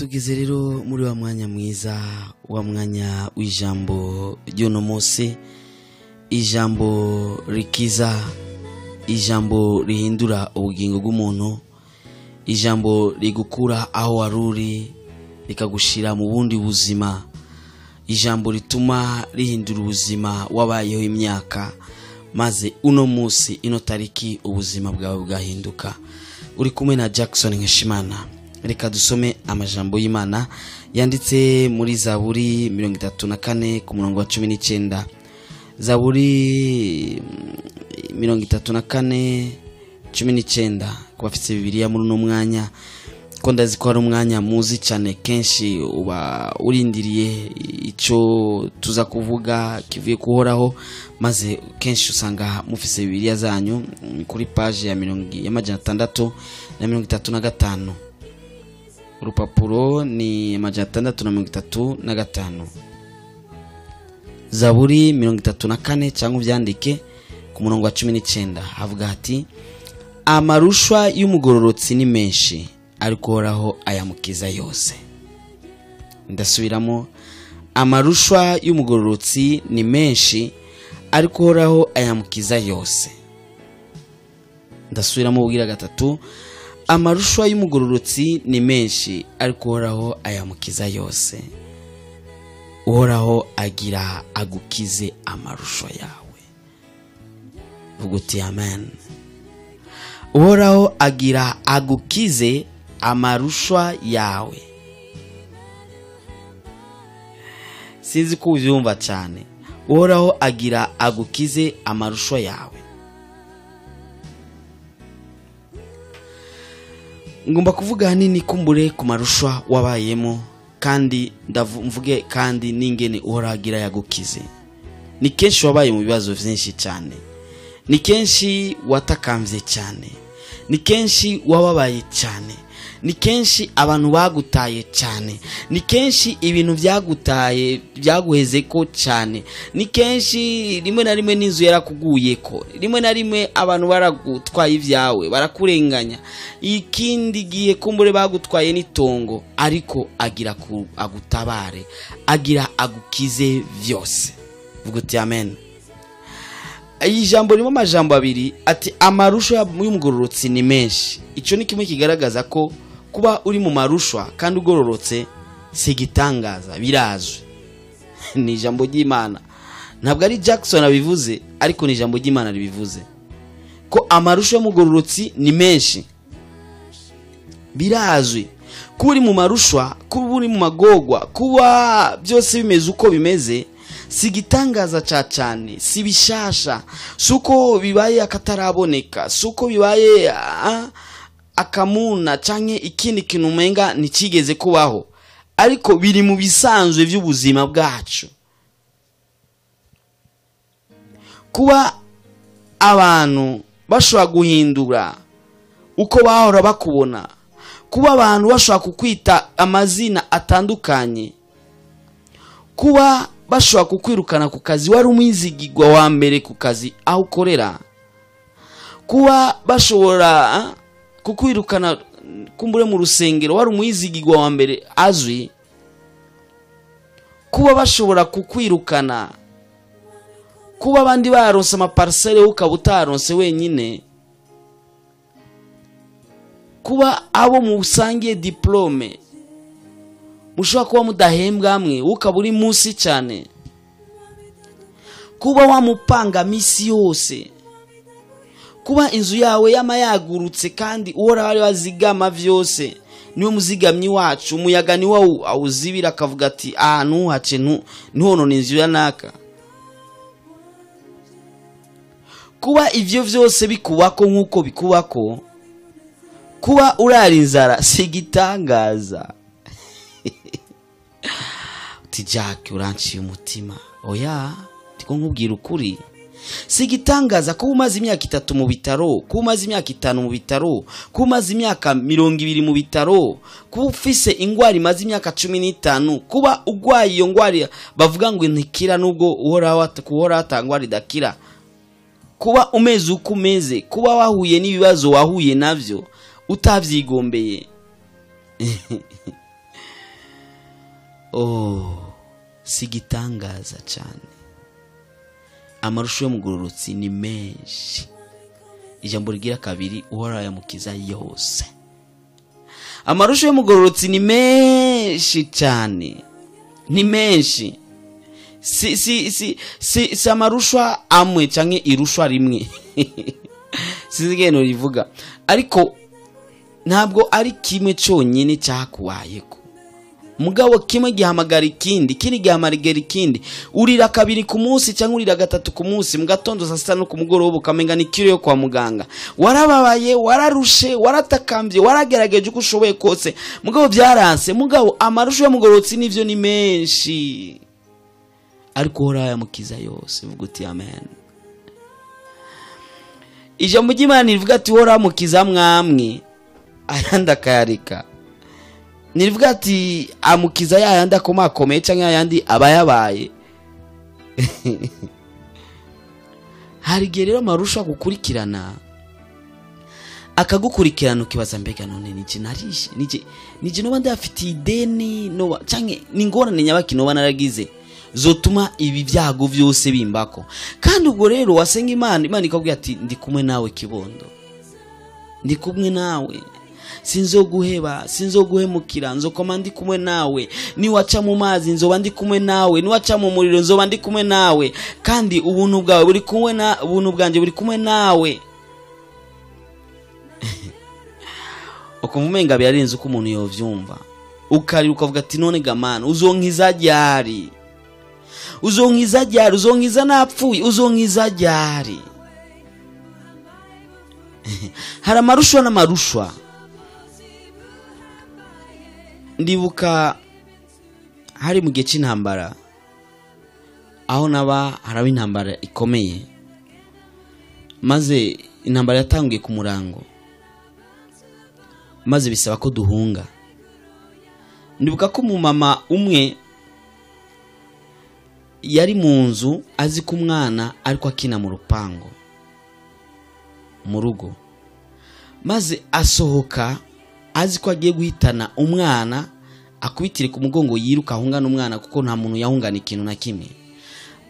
Tugeze rero muri wa mwanya mwiza, wa mwanya w'ijambo ry'uno munsi, ijambo rikiza, ijambo rihindura ubugingo bw'umuntu, ijambo rigukura aho waruri rikagushira mu bundi buzima, ijambo rituma rihindura ubuzima wabayeho imyaka, maze uno munsi ino tariki ubuzima bwawe bwahinduka. Uri kumwe na Jackson Nkeshimana. Reka dusome amajambo y'Imana yanditse muri Zaburi 34 ku murongo wa 19. Zaburi 34:19. Ku bafite Bibiliya muri uno mwanya, ko ndazi ko ari umwanya muzi cyane, kenshi uba urindiriye icyo tuza kuvuga kivuye kuhoraho, maze kenshi usanga mufise Bibiliya zanyu kuri page ya 635. Urupapuro ni 635. Zaburi 34 cyangwa ubyandike ku murongo wa 19, havuga hati: amarushwa y'umugororotsi ni menshi, ariko Uhoraho ayamukiza yose. Ndasubiramo, amarushwa y'umugororotsi ni menshi, ariko Uhoraho ayamukiza yose. Ndasubiramo ubwira gatatu, amarushwa y'umugororotsi ni menshi, ariko Uhoraho ayamukiza yose. Uhoraho agira agukize amarushwa yawe. Vuga uti amen. Uhoraho agira agukize amarushwa yawe. Sinzi ko ubyumva cyane. Uhoraho agira agukize amarushwa yawe. Ngomba kuvuga hanini kumbure ku marushwa wabayemo, kandi mvuge kandi n'ingene Uhoraho agira yagukize. Ni kenshi wabaye mu bibazo byinshi cyane, ni kenshi watakambye cyane, ni kenshi wababaye cyane, ni kenshi abantu bagutaye cyane, ni kenshi ibintu byagutaye byaguheze ko cyane, ni kenshi rimwe na rimwe n'inzu yarakuguye ko, rimwe na rimwe abantu baragutwaye ibyawe barakurenganya, ikindi gihe kumbure bagutwaye n'itongo, ariko agira agutabare, agira agukize vyose. Vuga uti amen. Ijambo ririmo amajambo abiri ati amarushwa y'umugororotsi ni menshi. Icyo ni kimwe kigaragaza ko kuba uri mu marushwa kandi ugororotse si igitangaza, birazwi. Ni ijambo ry'Imana, ntabwo ari Jackson abivuze, ariko ni ijambo ry'Imana ribivuze ko amarushwa y'umugororotsi ni menshi, birazwi. Kuba uri mu marushwa, kuba uri mu magogwa, kuba byose bimeze uko bimeze si igitangaza ca cyane, si bishasha, suko bibaye akataraboneka, suko bibaye akamuna canke ikindi kintu umenga ntikigeze kubaho, ariko biri mu bisanzwe by'ubuzima bwacu. Kuba abantu bashobora guhindura uko bahora bakubona, kuba abantu bashobora kukwita amazina atandukanye, kuba bashobora kukwirukana ku kazi wari umwizigirwa wa mbere ku kazi aho ukorera, kuba bashobora kukwirukana kumbure mu rusengero wari umwizigirwa wa mbere azwi, kuba bashobora kukwirukana, kuba abandi baronse amaparcelle ukaba utaronse wenyine, kuba abo musangiye diplome mushobora kuba mudahembwa hamwe ukaba uri munsi cyane, kuba wamupanga misi yose, kuba inzu yawe yama yagurutse kandi Uhoraho ari wazigama vyose, niwe muzigamyi wacu, umuyaga ni wo awuzibira akavuga ati ah ntuhace ntuhonone inzu ya naka. Kuba ivyo vyose bikubako nkuko bikubako, kuba urara inzara si igitangaza. Uti Jack uranciye umutima. Oya, ndiko nkubwira ukuri. Si igitangaza kuba umaze imyaka 3 mu bitaro, kuba umaze imyaka 5 mu bitaro, kuba umaze imyaka 20 mu bitaro, kuba ufise ingwara imaze imyaka 15, kuba ugwaye iyo ngwara bavuga ngo ntikira nubwo Uhoraho atangwara idakira, kuba umeze uko umeze, kuba wahuye n'ibibazo wahuye navyo utavyigombeye. Oh, si igitangaza cyane. Amarusho y'umugororotsi ni menshi. Ijambo rigira kabiri, Uhoraho yamukiza yose. Amarusho y'umugororotsi ni menshi cyane, ni menshi. Si amarushwa amwe canke irushwa rimwe, sinzi ingene rivuga, ariko ntabwo ari kimwe cyonyine cyakubayeko. Mugabo kimwe gihamagara ikindi, ikindi gihamagara ikindi. Urira kabiri ku munsi cyangwa urira gatatu ku munsi, mu gatondo, saa sita no ku mugoroba, ukamenga ni kiro yo kwa muganga. Warababaye, wararushe, waratakambye, waragerageje uko ushoboye kose, mugabo byaranse. Mugabo amarusho y'umugororotsi nivyo ni menshi, ariko Uhoraho yamukiza yose. Vuga uti amen. Ijambo ry'Imana rivuga ati Uhoraho amukiza mwamwe, ayandi akayareka. Nirivuga ati amukiza yayandi akomakomeye cyangwa yayandi aba yabaye. Hari igihe rero amarusho agukurikirana, akagukurikirana, ukibaza: mbega none niki narishe, niki noba ndafitiye ideni, noba canke ni ingorane nyabaki noba naragize zotuma ibi byago byose bimbako? Kandi ubwo rero wasenga Imana, Imana ikakubwira ati ndi kumwe nawe kibondo, ndi kumwe nawe, sinzoguheba, sinzoguhemukira, nzokoma ndi kumwe nawe. Niwaca mu mazi nzoba ndi kumwe nawe, niwaca mu muriro nzoba ndi kumwe nawe, kandi ubuntu bwawe buri kumwe na ubuntu bwanjye buri kumwe nawe. Ukumva umenga birarenze uko umuntu yovyumva, ukarira ukavuga ati none gamana uzonkiza ryari, uzonkiza ryari, uzonkiza napfuye, uzonkiza ryari? Hari amarushwa n'amarushwa. Ndibuka hari mu gihe cy'intambara, aho naba haraba intambara ikomeye, maze intambara yatangiye ku murango, maze bisaba ko duhunga. Ndibuka ko umumama umwe yari mu nzu azi ko umwana ariko akina mu rupango mu rugo, maze asohoka azi ko agiye guhitana umwana, akubitire ku mugongo yiruka ahungana umwana, kuko nta muntu yahungana ikintu na kimwe.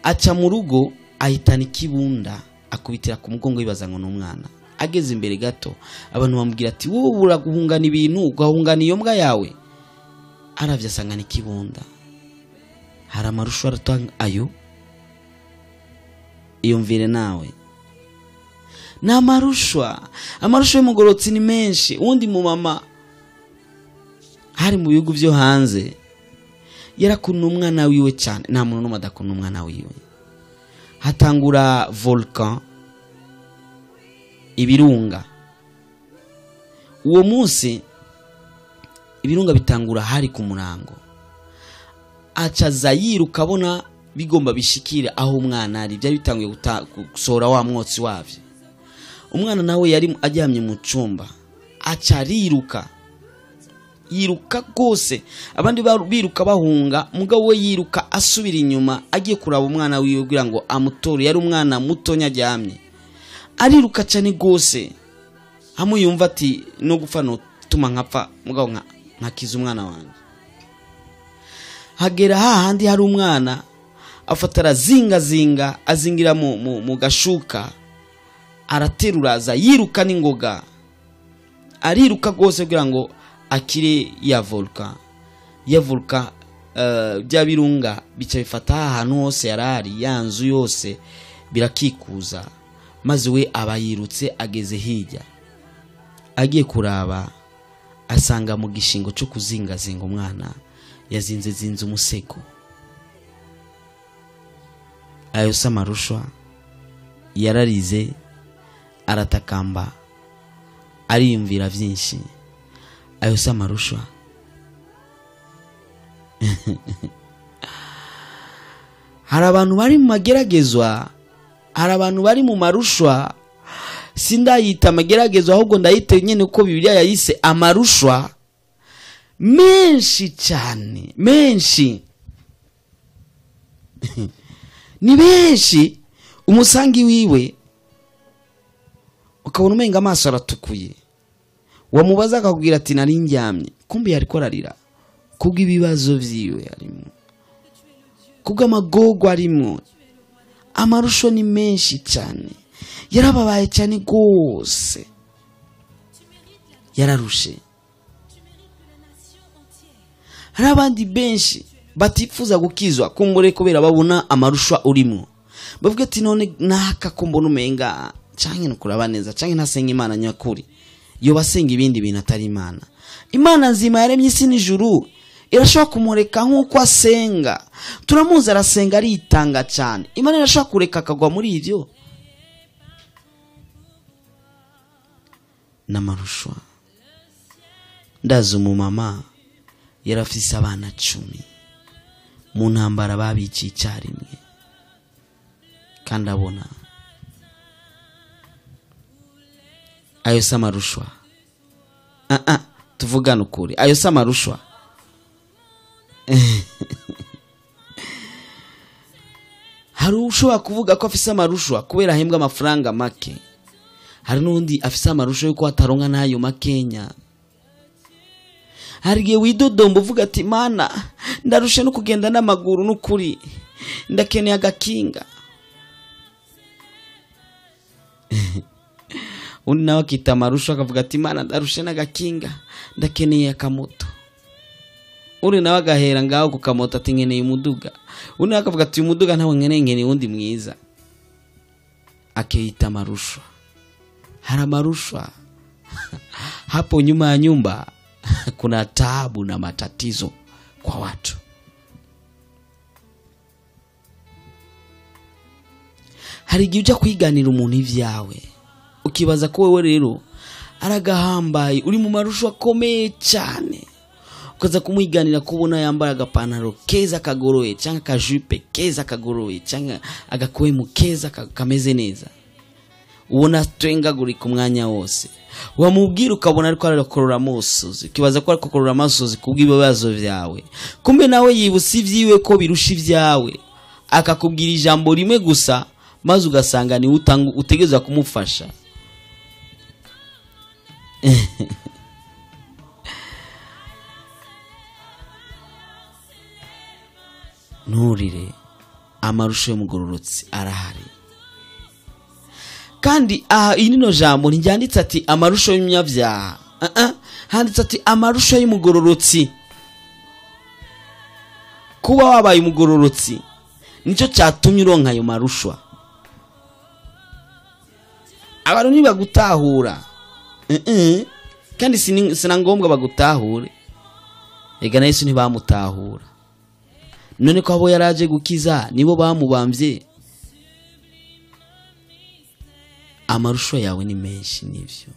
Aca mu rugo ahitana ikibunda, akubitira ku mugongo yibaza ngo ni umwana. Ageze imbere gato abantu bamubwira ati wowe uraguhungana ibintu, ugahungana iyo mbwa yawe. Aravye asanga ni ikibunda. Hari amarusho aratanga ayo, iyumvire nawe. Ni amarushwa, amarushwa y'umugororotsi ni menshi. Uwundi mu mama hari mu bihugu byo hanze yarakunda umwana wiwe cyane, nta muntu n'umwe adakunda umwana wiwe. Hatangura volcan, ibirunga. Uwo munsi ibirunga bitangura hari ku murango, acaza yiruka abona bigomba bishikire aho umwana ari, byari bitanguye gusohora wa mwotsi wavyo. Umwana nawe yari aryamye mu cumba, aca ariruka, yiruka rwose, abandi biruka bahunga, mugabo we yiruka asubira inyuma agiye kuraba umwana wiwe kugira ngo amutore. Yari umwana mutonya aryamye, ariruka cyane rwose, hamwe yumva ati no gupfa notuma nkapfa, mugabo nkakiza umwana wanjye. Hagera hahandi hari umwana, afata arazingazinga, azingira mu gashuka, araterura aza yiruka n'ingoga, ariruka rwose kugira ngo akire ya volcan. Ya volcan, bya birunga bica bifata ahantu hose yarari, ya nzu yose birakikuza, maze we aba yirutse ageze hirya, agiye kuraba asanga mu gishingo cyo kuzingazinga umwana yazinze zinze umusego. Ayo si amarushwa? Yararize, aratakamba, ariyumvira byinshi. Ayo si amarushwa? Hari abantu bari mu mageragezwa, hari abantu bari mu marushwa. Sindayita amageragezwa, ahubwo ndayita nyine uko Bibiliya yayise, amarushwa menshi cyane, menshi, ni benshi. Umusangi wiwe ukabona umenga amaso aratukuye, wamubaza akakubwira ati nari ndyamye, kumbe yariko ararira. Kubw'ibibazo vyiwe arimo, kubw'amagogo arimo, amarusho ni menshi cyane. Yarababaye cyane gose, yararushe. Hari abandi benshi batifuza gukizwa kumbure kubera babona amarushwa urimo, bavuga ati none naka ko mbona umenga canke nukuraba neza canke ntasenga Imana nyakuri, yo basenga ibindi bintu atari Imana. Imana nzima yaremye isi n'ijuru irashobora kumureka nk'uko asenga. Turamuzi arasenga aritanga cyane. Imana irashobora kureka akagwa muri ivyo n'amarushwa. Ndazi umumama yarafise abana 10 mu ntambara babiciye icyarimwe, kandi abona ayo si amarushwa. Tuvugane ukuri, ayo si amarushwa. Hari ushobora kuvuga ko afise amarushwa kubera ahembwa amafaranga make, hari n'undi afise amarushwa yuko ataronka n'ayo makenya. Hari igihe widodomba uvuga ati Mana ndarushe no kugenda n'amaguru n'ukuri ndakeneye agakinga. Undi nawe akita amarusho akavuga ati Mana ndarushe n'agakinga ndakeneye akamoto. Uri nawe agahera ngaho ku kamoto ati nkeneye umuduga. Undi nawe akavuga ati umuduga ntawe nkeneye, nkeneye undi mwiza. Akita amarusho. Hari amarushwa hapo nyuma ya nyumba kuna taabu na matatizo kwa watu. Hari igihe uja kwiganira umuntu ivyawe ukibaza ko wewe rero aragahambaye, uri mu marushwa akomeye cyane, ukaza kumwiganira kubona yambaye agapantaro keza kagoroye cyangwa akajupe keza kagoroye cyangwa agakwemu keza kameze neza, ubona twengagurika umwanya wose. Wamubwira ukabona ariko arakorora amosozi, ukibaza ko ariko akorora amosozi kubw'ibibazo vyawe, kumbe nawe yibutse ivyiwe ko birusha ivyawe, akakubwira ijambo rimwe gusa maze ugasanga ni utegezwa kumufasha. Nturire, amarusho y'umugororotsi arahari. Kandi aha ino jambo ntiryanditse ati amarusho y'umunyabyaha, handitse ati amarusho y'umugororotsi. Kuba wabaye umugororotsi nicyo cyatumye uronka ayo marushwa. Abantu ntibagutahura, kandi sina ngombwa bagutahure. Ega na Yesu ntibamutahura. None ko abo yaraje gukiza nibo bamubamvye. Amarushwa yawe ni menshi nivyo,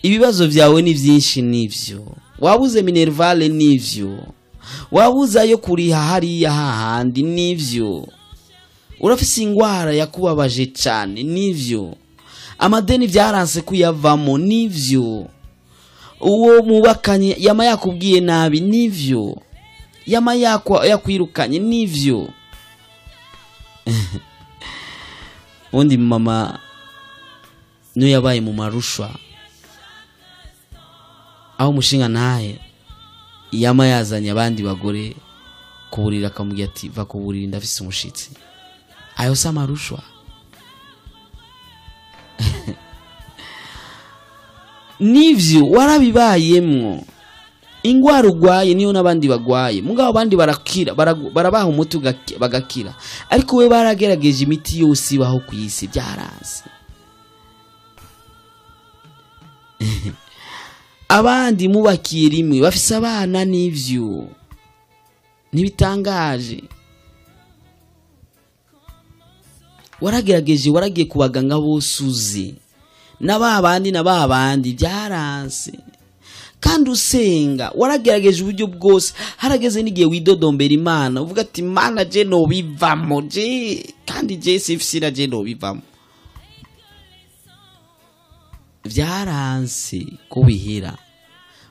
ibibazo vyawe ni vyinshi nivyo, wabuze minervale nivyo, wabuze ayo kuriha hariya hahandi nivyo, urafise ingwara yakubabaje cyane nivyo, amadeni vyaranse kuyavamo nivyo, uwo mubakanye yama yakubwiye nabi nivyo, yama yakwirukanye nivyo. Undi mama niyo yabaye mu marushwa, aho umushinga ntahe yama yazanye abandi bagore kuburira akamubwira ati va kuburira ndafise umushitsi. Ayo si amarushwa. Nivyo warabibayemwo, ingwara ugwaye niyo n'abandi bagwaye, mugabo abandi barakira, barabaha umuti bagakira, ariko we baragerageje imiti yose ibaho ku isi byaranze. Abandi mubakiye rimwe bafise abana nivyo, ntibitangaje. Waragerageje, waragiye ku baganga bose uzi, na babandi na babandi byaranse. Kandi usenga waragerageje uburyo bwose, harageze n'igihe widodombera Imana uvuga ati Mana je no bivamo je, kandi je sifisira je no bivamo. Byaranse kubihira.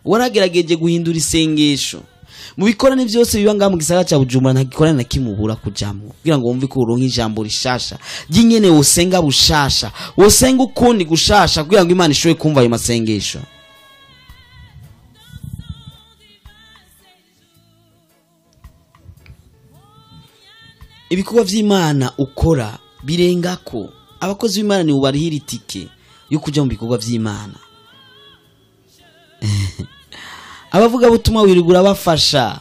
Waragerageje guhindura isengesho mu bikorane byose biba ngaha mu gisagara cya Bujumbura, nta gikorane na kimwe ubura kujamwo kugira ngo wumve ko uronka ijambo rishasha ry'inyene wosenga bushasha, wosenga ukundi gushasha kugira ngo Imana ishobore kumva ayo masengesho. Ibikorwa vy'Imana ukora birenga ko abakozi b'Imana ni ubarihira itike yo kuja mu bikorwa vy'Imana. Abavuga butumwa wirigura bafasha,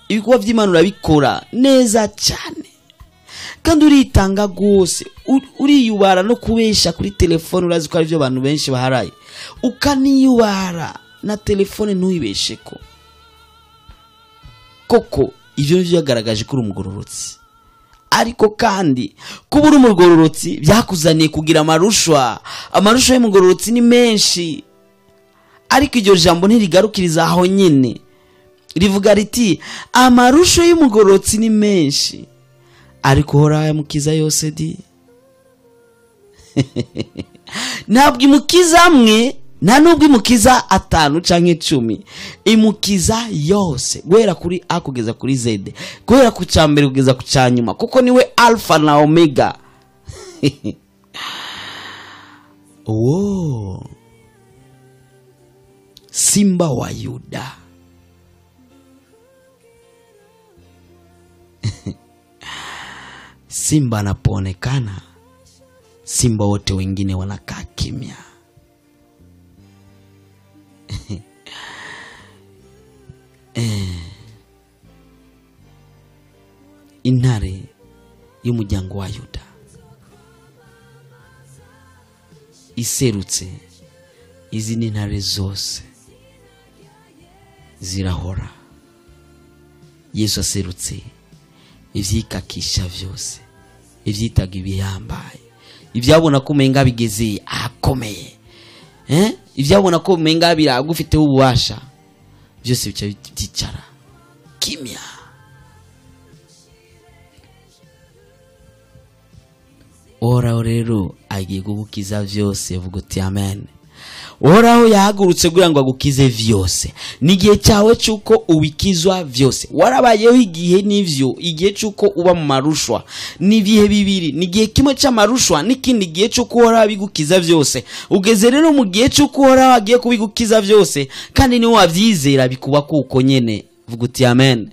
ibikorwa vy'Imana urabikora neza cyane kandi uritanga gose, uriyubara no kubesha kuri telefone, urazi ko ari byo abantu benshi baharaye, ukaniyubara na telefone ntuyibesheko koko. Ivyo nivyo yagaragaje ko uri umugororotsi. Ariko kandi kuba uri umugororotsi byakuzaniye kugira amarushwa. Amarushwa y'umugororotsi ni menshi, ariko iryo jambo ntirigarukiriza aho nyine, rivuga riti amarushwa y'umugororotsi ni menshi, ariko Uhoraho ayamukiza yose di. Ntabwo imukiza amwe, nta nubwo imukiza 5 canke 10, imukiza yose guhera kuri A kugeza kuri Z, guhera ku ca mbere kugeza ku ca nyuma, kuko niwe Alpha na Omega. Wo Simba wa Yuda. Simba anapoonekana, simba wote wengine wanakaa kimya. Intare y'umuryango wa Yuda iserutse, izindi ntare zose zirahora. Yesu aserutse, ivyikakisha vyose, ivyitaga ibihambaye, ivyabona ko umenga bigeze ahakomeye, ivyabona ko umenga biragufiteho ububasha, byose bica byicara kimya. Uhoraho rero agiye kugukiza vyose, vuga uti amen. Uhoraho yahagurutse kugira ngo agukize vyose. Ni igihe cyawe cy'uko ubikizwa vyose. Warabayeho igihe n'ivyo, igihe cy'uko uba mu marushwa. Ni ibihe bibiri, ni igihe kimwe cy'amarushwa n'ikindi gihe cy'uko Uhoraho abigukiza vyose. Ugeze rero mu gihe cy'uko Uhoraho agiye kubigukiza vyose, kandi niwe wavyizera bikuba kuko nyene. Vuga uti amen.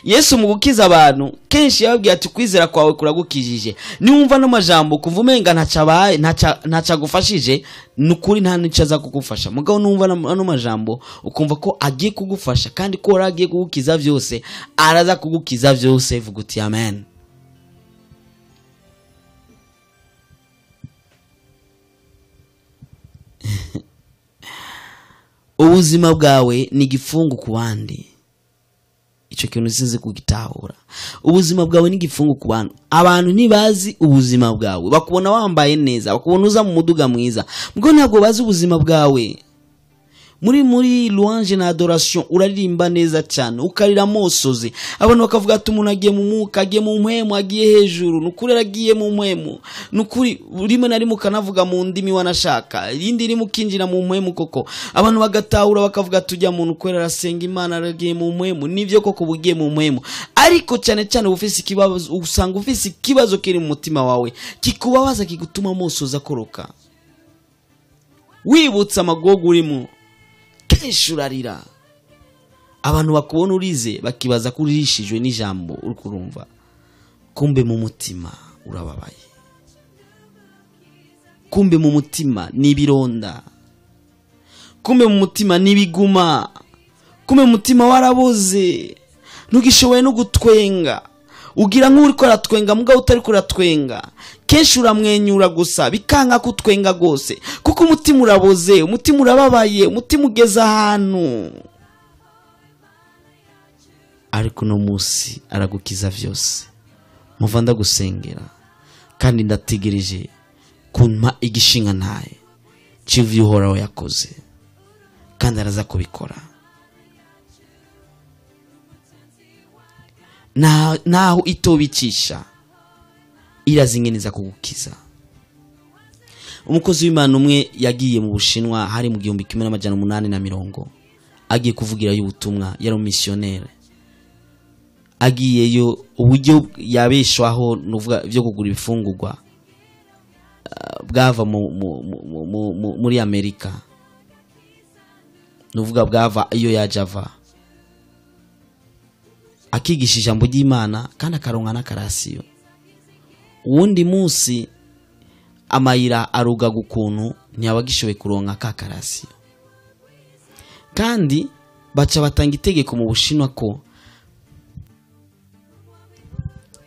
Yesu mu gukiza abantu kenshi yababwiye ati kwizera kwawe kuragukijije. Niwumva no majambo kuva umenga ntacabaye, ntacagufashije, nukuri nta nico aza kugufasha. Mugabo numva no majambo ukumva ko agiye kugufasha kandi ko agiye kugukiza vyose, araza kugukiza vyose. Vuga uti amen. Ubuzima bwawe ni igifungo ku bandi. Ico kintu sinzi kugitahura. Ubuzima bwawe ni igifungo ku bantu. Abantu ntibazi ubuzima bwawe, bakubona wambaye neza, bakubona uza mu muduga mwiza, mugabo ntabwo bazi ubuzima bwawe. Muri louange na adoration uraririmba neza cyane, ukarira mosozi, abantu bakavuga ati umuntu agiye mu mwuka, agiye mu mpwemu, agiye hejuru, nukuri aragiye mu mpwemu, nukuri rimwe na rimwe ukanavuga mu ndimi wanashaka, irindi rimwe ukinjira mu mpwemu koko, abantu bagatahura bakavuga tujya muntu kwera arasenga Imana aragiye mu mpwemu. Nivyo koko bugiye mu mpwemu, ariko cyane cyane ufise ikibazo, usanga ufise ikibazo kiri mu mutima wawe kikubabaza, kigutuma mosoza akoroka, wibutsa amagogo urimo. Kenshi urarira, abantu bakubona urize bakibaza ko urishijwe n'ijambo uri kurumva, kumbe mu mutima urababaye, kumbe mu mutima ni ibironda, kumbe mu mutima ni ibiguma, kumbe mu mutima waraboze, ntugishoboye no gutwenga, ugira nk'uri ko aratwenga mugabo utari ko uratwenga. Kenshi uramwenyura gusa bikanga kutwenga gose, kuko umutima uraboze, umutima urababaye, umutima ugeze ahantu. Ariko no munsi aragukiza vyose. Muva ndagusengera kandi ndategereje kumpa igishinga ntaye c'ivyo Uhoraho yakoze, kandi araza kubikora. Naho itobicisha irazingeneza kugukiza. Umukozi w'Imana umwe yagiye mu Bushinwa hari mu 1840, agiye kuvugirayo ubutumwa, yari umissionnaire. Agiyeyo uburyo yabeshwaho nuvuga byo kugura ibifungurwa bwava muri Amerika, nuvuga bwava iyo yajava. Akigisha ijambo ry'Imana kandi akaronka n'akarasiyo. Uwundi munsi amayira aruga gukuntu ntiyabagishoboye kuronka ka karasiyo. Kandi baca batanga itegeko mu Bushinwa ko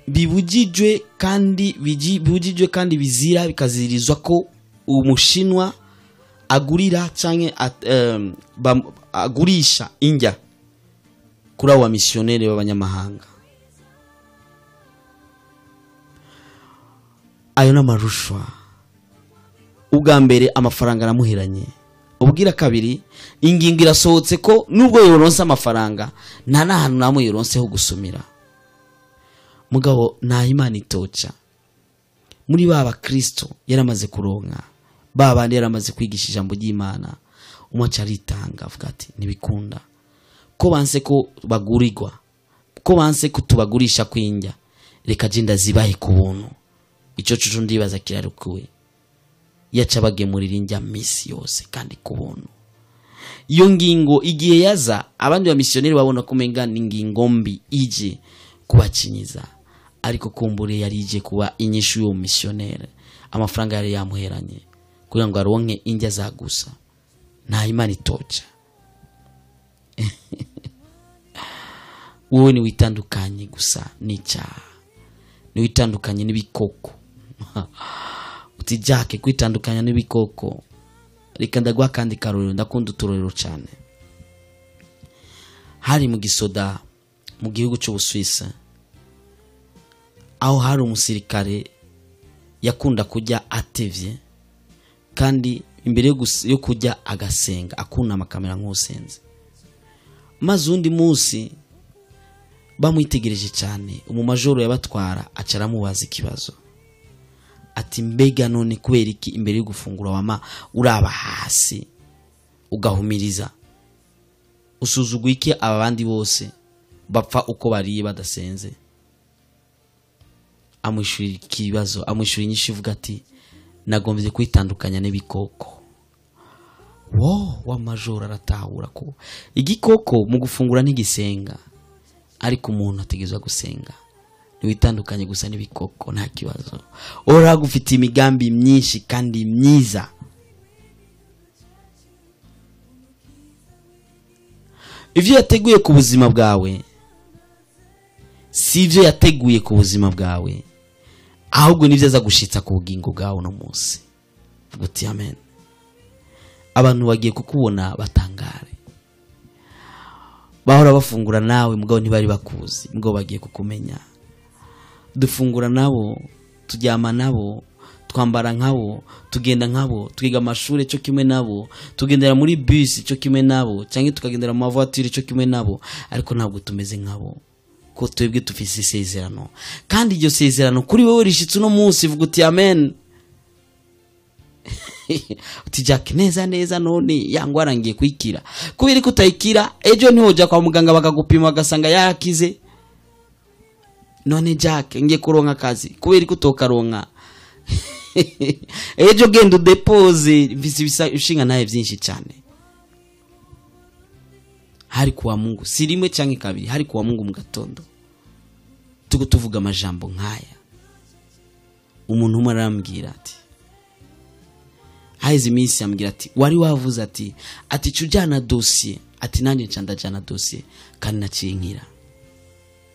bibujijwe kandi bibujijwe kandi bizira bikazirizwa ko umushinwa agurira canke agurisha indya kuri abo bamisiyoneri b'abanyamahanga. Ayo n'amarushwa. Ubwa mbere amafaranga aramuheranye, ubwira kabiri ingingo irasohotse ko nubwo yoronse amafaranga nta n'ahantu namwe yoronseho gusumira. Mugabo nta Imana itoca. Muri ba bakristo yaramaze kuronka, ba bandi yaramaze kwigisha ijambo ry'Imana, umwe aca aritanga avuga ati ntibikunda ko banse ko bagurirwa, ko banse ko tubagurisha kwinjya, reka je ndazibahe ku buntu. Ico cucu ndibaza kirarukuwe. Yaca bagemurira indya misi yose kandi ku buntu. Iyo ngingo igihe yaza abandi ba missionnaire babona ko umenga ni ingingo mbi ije kubacinyiza, ariko kumbure yari ije kuba inyishu y'uwo missionnaire. Amafaranga yari yamuheranye kugira ngo aronke indya za gusa. Nta Imana itoca. Wowe ni witandukanye gusa n'icyaha, ni witandukanye n'ibikoko. Uti Jack, kwitandukanya n'ibikoko, reka ndaguha kandi karorero, ndakunda uturorero cyane. Hari mu gisoda mu gihugu cy'Ubusuwisi, aho hari umusirikare yakunda kujya atevye, kandi imbere yo kujya agasenga akunama akamera nk'usenze. Maze undi munsi bamwitegereje cyane, umumajoro yabatwara aca aramubaza ikibazo ati mbega none kubera iki imbere yo gufungura wama uraba hasi ugahumiriza, usuzuguye iki aba bandi bose bapfa uko bariye badasenze? Amwishurira ikibazo, amwishurira inyishu ivuga ati nagombye kwitandukanya n'ibikoko. Wo wa majoro aratahura ko igikoko mu gufungura ntigisenga, ariko umuntu ategerezwa gusenga. Niwitandukanye gusa n'ibikoko nta kibazo. Uhoraho agufitiye imigambi myinshi kandi myiza. Ivyo yateguye ku buzima bwawe si ivyo yateguye ku buzima bwawe, ahubwo nivyo aza gushitsa ku bugingo bwawe no munsi. Vuga uti amen. Abantu bagiye kukubona batangare. Bahora bafungura nawe mugabo ntibari bakuzi, mugabo bagiye kukumenya. Dufungura nabo, turyama nabo, twambara nkabo, tugenda nkabo, twiga amashure cyo kimwe nabo, tugendera muri bus cyo kimwe nabo, cyangwa tukagendera mu mavoiture cyo kimwe nabo, ariko ntabwo tumeze nkabo. Ko twebwe tufise isezerano, kandi iryo sezerano kuri wewe rishitse uno munsi. Vuga uti amen. Uti Jack, neza neza none yangwara ngiye kwikira. Kubera ko utayikira ejo ntihoja kwa muganga bakagupima bagasanga yarakize. None Jack ngiye kuronka akazi, kubera ko utokaronka ejo genda udepose. Mfise ibishinga naye byinshi cyane. Hari kuwa Mungu si rimwe canke kabiri, hari kuwa Mungu mu gatondo tuko tuvuga amajambo nkaya. Umuntu umwe arambwira ati haizi minsi, ambwira ati wari wavuze ati ati cujana dossier, ati nanje nca ndajana dossier kandi naciye.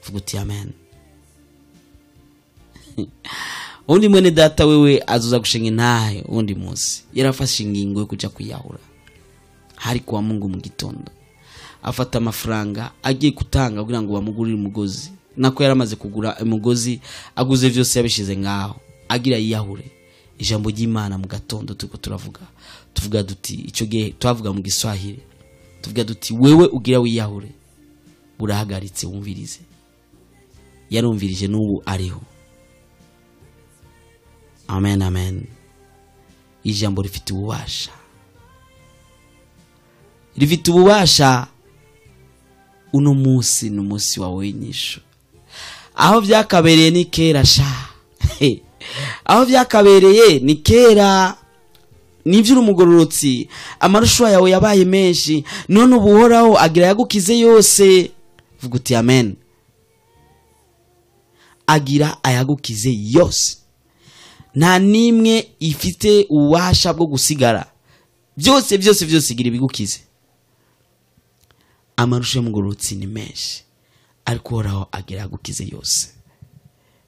Vuga uti amen. Undi mwene data wewe azoza gushinga intahe undi munsi yarafashe ingingo yo kuja kwiyahura. Hari kuwa Mungu mu gitondo afata amafaranga agiye gutanga kugira ngo bamugurire umugozi, nako yaramaze kugura umugozi, aguze vyose yabishize ngaho agira yiyahure. Ijambo ry'Imana mu gatondo tuko turavuga, tuvuga duti ico gihe twavuga mu Giswahili, tuvuga duti wewe ugira wiyahure burahagaritse wumvirize. Yarumvirije n'ubu ariho. Amen, amen. Ijambo rifite ububasha, rifite ububasha. Uno munsi ni umunsi wawe w'inyishu. Aho byakabereye ni kera sha. Aho byakabereye ni kera. Nivyo urumugororotsi, amarushwa yawe yabaye menshi, none ubu Uhoraho agira yagukize yose. Vuga uti amen. Agira ayagukize yose, nta n'imwe ifite ububasha bwo gusigara. Byose byose byose igira ibigukize. Amarusha y'umugororotsi ni menshi, ariko Uhoraho agira agukize yose.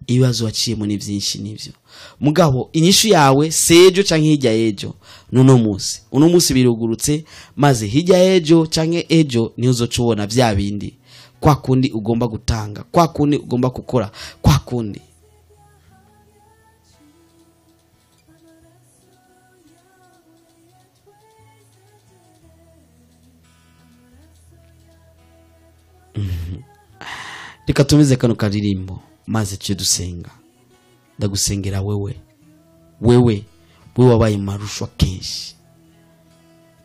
Ibibazo waciyemo ni byinshi, nibyo, mugabo inyishu yawe sejo canke hirya y'ejo, n'uno munsi. Uno munsi birugurutse, maze hirya y'ejo canke ejo niho uzoca ubona vya bindi, kwa kundi ugomba gutanga, kwa kundi ugomba gukora, kwa kundi. Reka tumize kano karirimbo maze tujye dusenga. Ndagusengera wewe, wewe wewe wabaye mu marushwa kenshi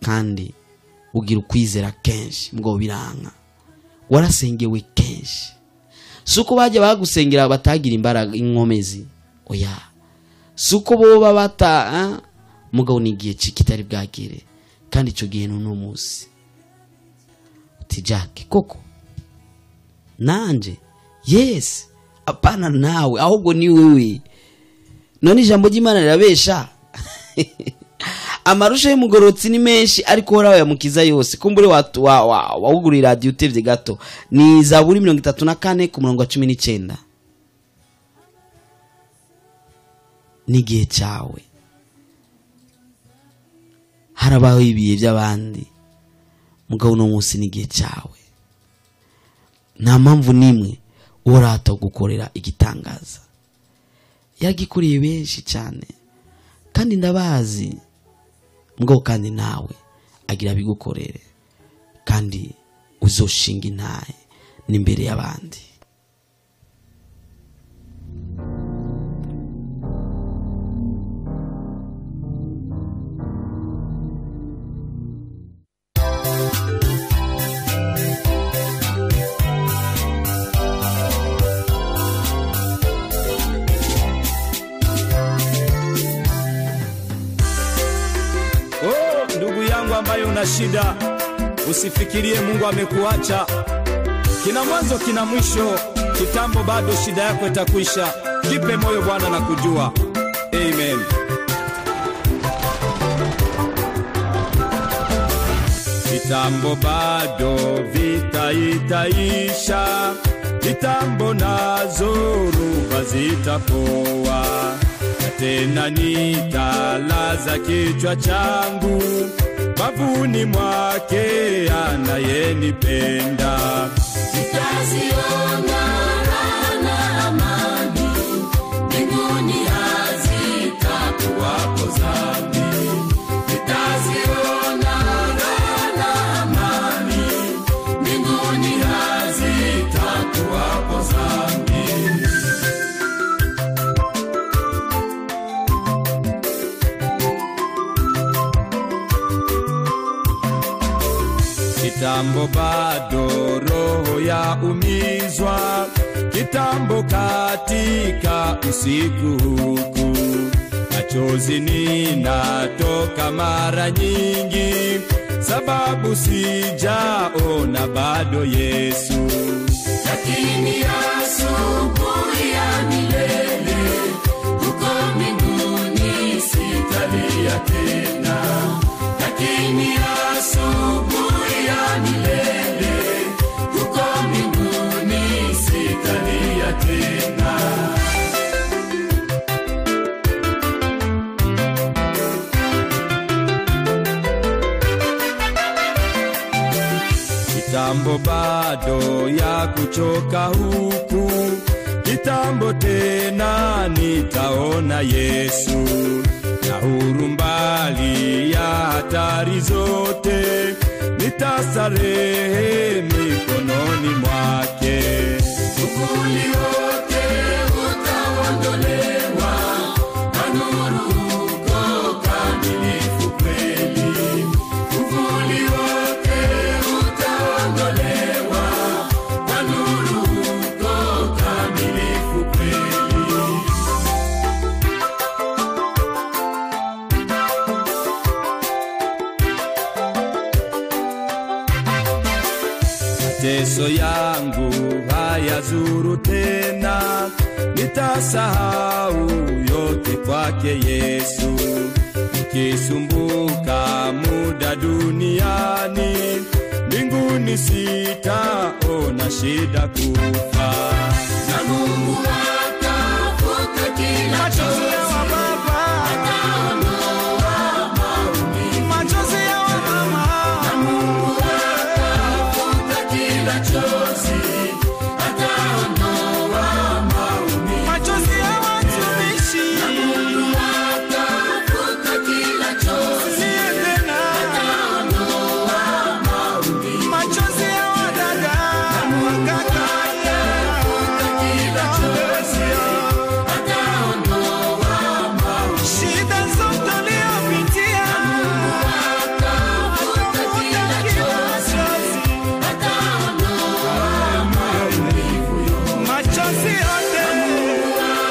kandi ugira ukwizera kenshi, mugabo biranka. Warasengewe kenshi, si uko bajya bagusengera batagira imbaraga inkomezi, oya, si uko boba bata, mugabo ni igihe kitari bwagere, kandi icyo gihe n'uno munsi. Uti Jack, koko nanje? Yes, apana nawe, ahubwo ni wewe. None ijambo ry'Imana rirabesha? Amarusha y'umugororotsi ni menshi, ariko Uhoraho yamukiza yose. Kumbure wawugurira radio utevye gato. Ni Zaburi 34 ku murongo wa 19. N'igihe cyawe harabaho ibihe by'abandi, mugabo uno munsi n'igihe cyawe. Nta mpamvu n'imwe Uhoraho atagukorera igitangaza. Yagikoreye benshi cyane kandi ndabazi, mugabo kandi nawe agira abigukorere, kandi uzoshinga intahe n'imbere y'abandi. Ndugu yangu ambaye una shida, usifikirie Mungu amekuacha. Kina mwanzo kina mwisho, kitambo bado shida yako itakwisha. Jipe moyo, Bwana na kujua. Amen. Kitambo bado vita itaisha, kitambo nazo ruba zitapoa, tena nitalaza kichwa changu bavuni mwake anayenipenda. Nitaziona na amani, mbinguni hazitakuwapo dhambi. Nitaziona na amani, mbinguni hazitakuwapo dhambi. Kitambo bado roho ya umizwa, kitambo katika usiku huku, machozi ninatoka mara nyingi, sababu sijaona bado Yesu. Lakini asubuhi ya milele, huko mbinguni sitalia tena. Lakini asubuhi ya milele, huko mbinguni sitalia tena. Kitambo bado ya kuchoka huku, kitambo tena nitaona Yesu, na huru mbali ya hatari zote, nitastarehe mikononi mwake. Uvuli wote utaondolewa, na nuru uko kamilifu kweli. Uvuli wote utaondolewa, na nuru uko kamilifu kweli. Mateso yangu hayazuru tena, Nitasahau yote kwake Yesu. Nikisumbuka muda duniani, mbinguni sitaona shida kufa. Na Mungu atafuta kila Machozi ya wababa, ataondoa maumivu. machozi ya wamama, Na Mungu atafuta kila chozi, ataondoa maumivu. machozi ya watumishi. Na Mungu atafuta kila chozi, Siye tena, ataondoa maumivu. machozi ya wadada, wakaka, Atafuta kila chozi, ataondoa maumivu. shida zote uliyopitia, Atafuta kila chozi, ataondoa maumivu yote. machozi yote,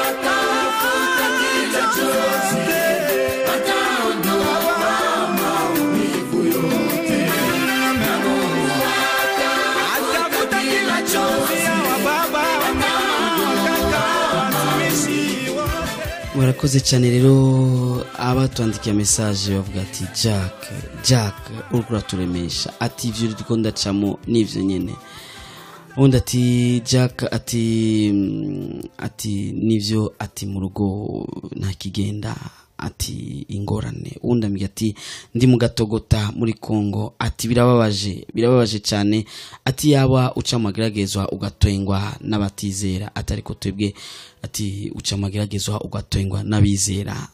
Atafuta kila chozi, ataondoa maumivu yote. Na Mungu atafuta kila chozi ya wababa, wamama, wakaka, watumishi wote. Murakoze cyane. Rero abatwandikiye message bavuga ati Jack, Jack, uriko uraturemesha, ati ivyo turiko ndacamo nivyo nyene. Undi ati Jack, ati ati nivyo, ati mu rugo nta kigenda, ati ingorane. Undi ambwira ati ndi mu Gatogota muri Kongo, ati birababaje, birababaje cyane, ati yaba uca amageragezwa ugatwengwa n'abatizera, ati ariko twebwe, ati uca amageragezwa ugatwengwa n'abizera.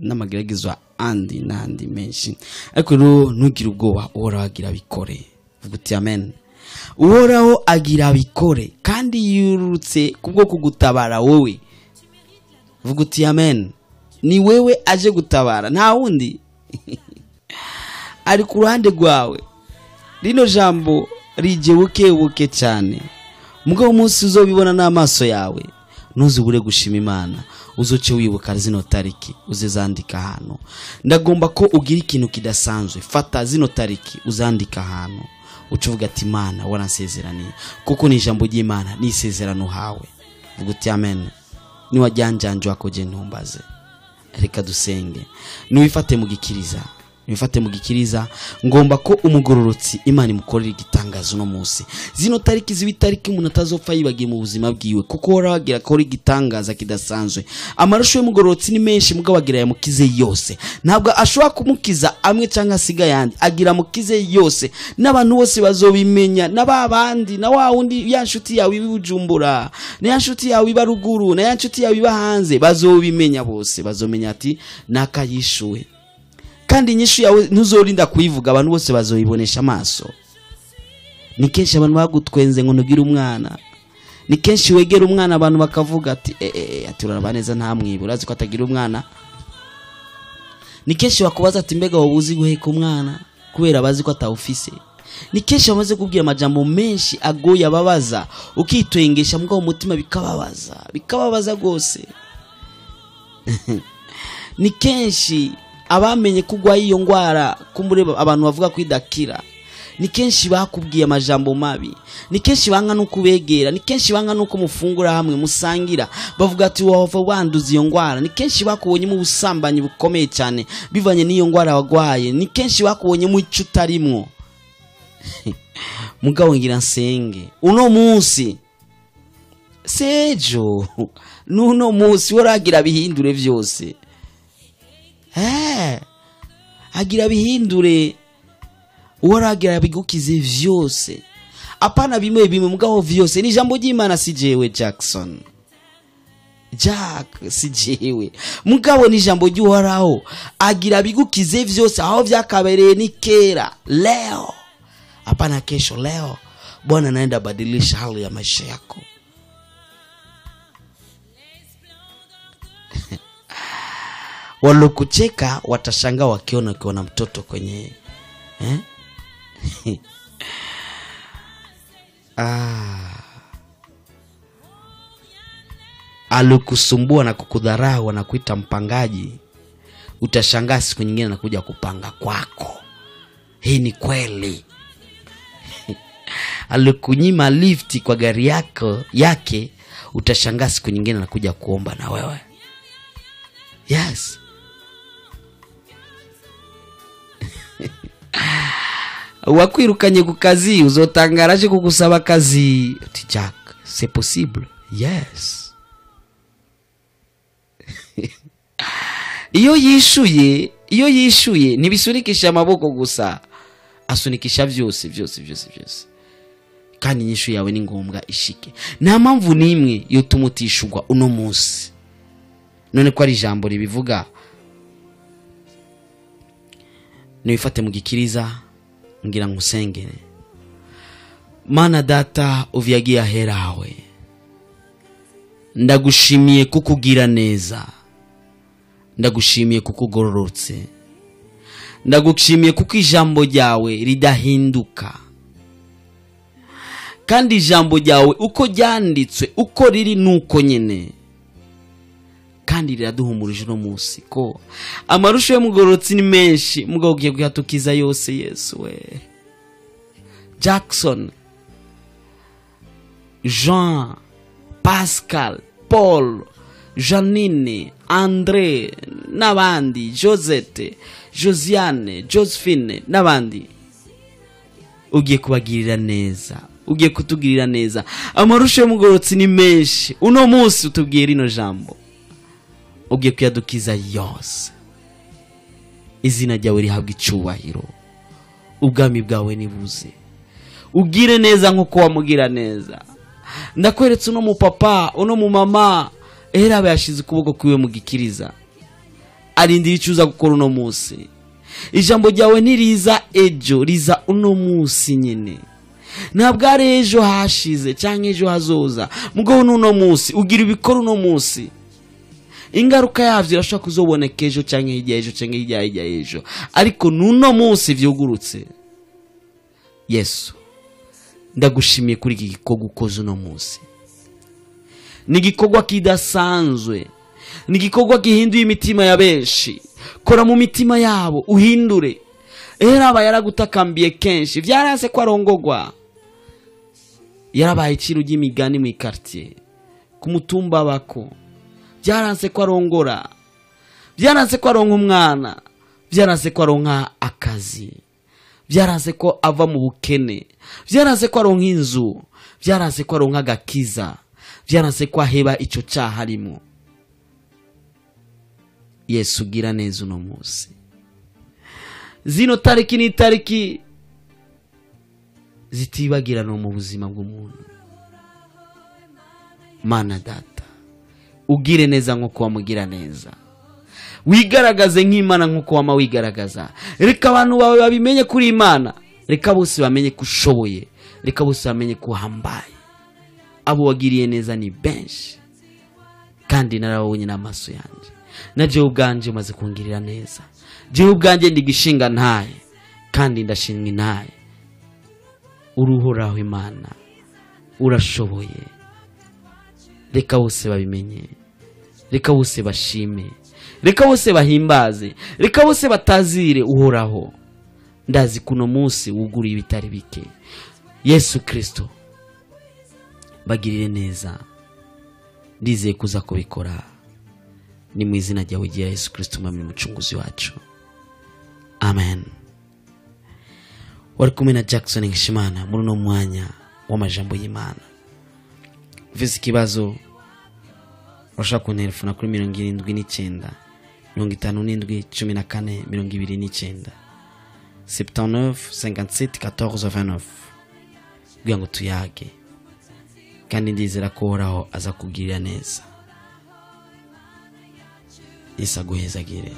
N'amageragezwa andi n'andi menshi. Ariko rero ntugire ubwoba, Uhoraho agira bikore. Vuga uti amen. Uhoraho agira bikore kandi yurutse kubwo kugutabara wowe. Vuga uti amen. Ni wewe aje gutabara, nta wundi ari ku ruhande rwawe. Rino jambo rije buke buke cyane, mugabo umunsi uzobibona n'amaso yawe ntuzubure gushima Imana. Uzoce wibuka zino tariki, uzizandika ahantu. Ndagomba ko ugira ikintu kidasanzwe. Fata zino tariki uzandika ahantu, uca uvuga ati Imana waransezeraniye, kuko ni ijambo ry'Imana, ni isezerano uhawe. Vuga uti amen. Niwajyanjanje wakoje ntumbaze. Reka dusenge. Niwifate mu gikiriza, niwifate mu gikiriza. Ngomba ko umugororotsi Imana imukorera igitangazo uno munsi. Zino tariki ziba itariki umuntu atazopfa yibagiye mu buzima bwiwe, kuko uhoraho agira akora igitangaza kidasanzwe. Amarusho y'umugororotsi ni menshi, mugabo agira yamukize yose. Ntabwo ashobora kumukiza amwe cyangwa asiga ayandi, agira amukize yose, n'abantu bose bazobimenya, na ba bandi, na wa wundi, ya nshuti yawe iba i Bujumbura, na ya nshuti yawe iba ruguru, na ya nshuti yawe iba hanze, bazobimenya bose. Bazomenya ati nakayishuwe. Kandi inyishu yawe ntuzorinda kuyivuga, abantu bose bazoyibonesha amaso. Ni kenshi abantu bagutwenze ngo ntugire umwana. Ni kenshi wegera umwana abantu bakavuga ati ati uraraba neza nta mwiba, urazi ko atagira umwana. Ni kenshi bakubaza ati mbega wowe uzi guheka umwana, kubera bazi ko atawufise. Ni kenshi bamaze kubwira amajambo menshi agoye ababaza, ukitwengesha mugabo umutima bikababaza, bikababaza rwose. Ni kenshi abamenye kugwa iyo ngwara, kumbure abantu bavuga ko idakira. Ni kenshi bakubwiye amajambo mabi, ni kenshi banga no kubegera, ni kenshi banga no kumufungura hamwe musangira, bavuga ati wava wanduza iyo ngwara. Ni kenshi bakubonye mu busambanyi bukomeye cyane bivanye n'iyo ngwara wagwaye. Ni kenshi bakubonye mu ico utarimwo. Mugabo ngira nsenge uno munsi, sejo nuno munsi waragira bihindure vyose. Agira bihindure, uwaragira bigukize vyose, apana bimwe bimwe, mugabo vyose. Ni ijambo ry'Imana, si jewe Jackson, Jack si jewe, mugabo ni ijambo ry'Uhoraho. Agira bigukize vyose, aho vyakabereye ni kera, leo, apana kesho. Leo Bwana anaenda badilisha hali ya maisha yako. Walokucheka watashangaa wakiona ukiona mtoto kwenye Alikusumbua na kukudharau na kuita mpangaji, utashangaa siku nyingine anakuja kupanga kwako. Hii ni kweli. Alikunyima lifti kwa gari yake, Utashangaa siku nyingine anakuja kuomba na wewe. Yes. Wakwirukanye ku kazi uzotangaraje kugusaba akazi. Uti Jack, c'est possible. Yes. Iyo yishuye ntibisunikisha amaboko gusa, asunikisha vyose vyose vyose vyose. Kandi inyishu yawe ni ngombwa ishike. Nta mpamvu nimwe yotuma utishurwa uno munsi. None ko ari ijambo ribivuga, nibifate mu gikiriza ngira ngusengere. Mana data uvyagiye aherawe, ndagushimiye kukugira neza, ndagushimiye kukugororotse, ndagushimiye kuko ijambo ryawe ridahinduka, kandi ijambo ryawe uko ryanditswe uko riri nuko nyene, kandi riraduhumurije uno munsi ko amarusho y'umugororotsi ni menshi, mugabo ugiye kuyatukiza yose. Yesu we. Jackson, Jean, Pascal, Paul, Janine, Andre n'abandi, Josette, Josiane, Josephine n'abandi, ugiye kubagirira neza, ugiye kutugirira neza. Amarusho y'umugororotsi ni menshi, uno munsi utubwiye rino jambo, ugiye kuyadukiza yose. Izina ryawe rihabwa icubahiro, ubwami bwawe nibuze, ugire neza nkuko wamugira neza. Ndakweretse uno mupapa, uno mumama, era yashize ukuboko kwiwe mu gikiriza, arindira icuza gukora uno munsi. Ijambo ryawe ntiriza ejo, riza uno munsi nyene. Ntabwo ari ejo hashize canke ejo hazoza, mugabo n'uno munsi ugira ibikora uno munsi. Ingaruka yavyo irashobora kuzoboneka ejo canke hirya ejo canke hirya hirya ejo, ariko n'uno munsi vyugurutse. Yesu, ndagushimiye kuri iki gikorwa ukoze uno munsi. Ni igikorwa kidasanzwe, ni igikorwa gihinduye imitima ya benshi. Kora mu mitima yabo uhindure. Era yaragutakambiye kenshi, vyaranse ko arongogwa, yarabaye iciro ry'imigani mu quartier, ku mutumba bako, byaranse ko arongora, byaranse ko aronka umwana, byaranse ko aronka akazi, byaranse ko ava mu bukene, byaranse ko aronka inzu, byaranse ko aronka agakiza, byaranse ko aheba ico cyaha arimo. Yesu gira neza uno munsi. Zino tariki ni tariki zitibagirana mu buzima bw'umuntu. Mana data, ugire neza nkuko wamugira neza, wigaragaze nk'Imana nkuko wama wigaragaza. Reka abantu bawe babimenye kuri Imana, reka bose bamenye ko ushoboye, reka bose bamenye ko uhambaye. Abo wagiriye neza ni benshi, kandi narababonye n'amaso yanjye. Na jewe ubwanje umaze kungirira neza, jewe ubwanje ndi gishinga ntaye, kandi ndashimwa intaye. Uruhoraho Imana, urashoboye. Reka bose babimenye, reka bose bashime, reka bose bahimbaze, reka bose batazire Uhoraho. Ndazi kuno munsi wuguriye ibitari bike. Yesu Kristo, bagirire neza, ndizeye kuza kubikora. Ni mu izina ryawe rya Yesu Kristo Umwami n'Umucunguzi wacu, amen. Wari kumwe na Jackson Nkeshimana muri uno mwanya w'amajambo y'Imana. Ufise ikibazo urashobora kunterefona kuri 79 57 14 29, 79 57 14 29, kugira ngo tuyage, kandi ndizera ko Uhoraho aza kugirira neza. Yesu aguhezagire.